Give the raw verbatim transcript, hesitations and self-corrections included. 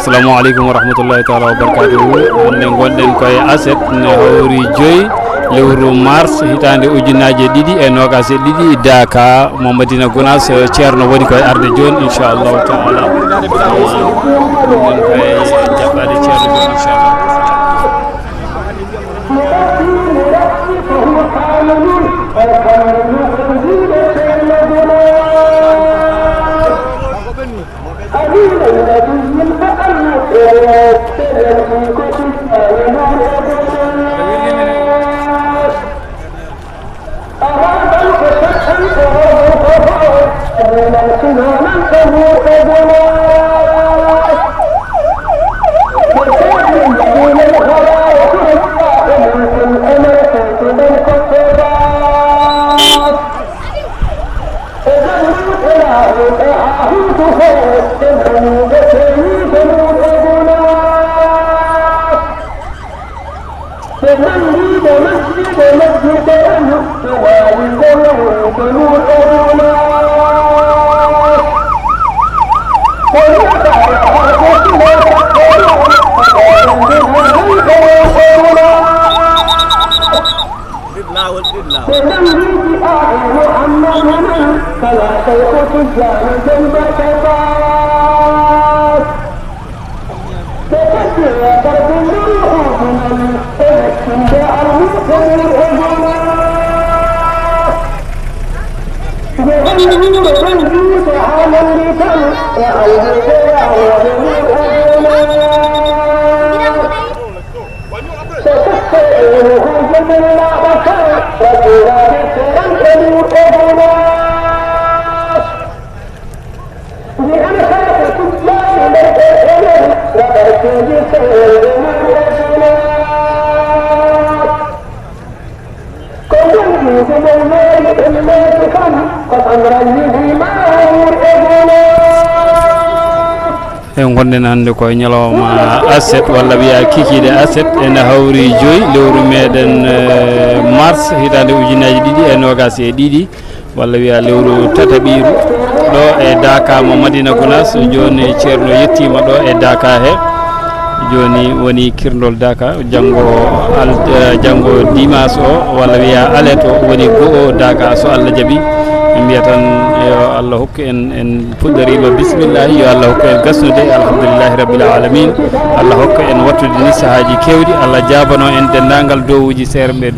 Assalamu aleykum wa rahmatullahi taala wa barakatuhu. Hannde ngonɗen koye aset, ne hawri joyi lewru mars, hitaande ujunnaji e ɗiɗi e noogas e ɗiɗi, Daka mo Madina Gounass, Ceerno woni koye arde jooni, inchallahu taala. Ngonɗen koye jaɓɓade Ceerno jooni, inchallah. E ngonɗen hannde koye ñalawma aset, walla wiya kikiiɗe aset, ene hawri joyi lewru meɗen, eh, mars, hitaande ujunnaaji ɗiɗi e noogas e ɗiɗi, walla wiya lewru tataɓiiru, ɗo e Daka mo Madina Gounass. Jooni Ceerno yettiima ɗo e Daka he. Jooni woni kirndol Daka, janngo al-, eh, janngo dimanche o, walla wiya alet o, woni go'o Daka, so Allah jaɓi. Min mbiya tan, yo Allah hokku en, en puɗɗoriima bismillahi, yo Allah hokku en gasnude, alhamdulillahi rabbil alamin. Allah hokku en wattude ni sahaaji keewɗi, Allah jaabano en denndaangal dowuuji seerɓe.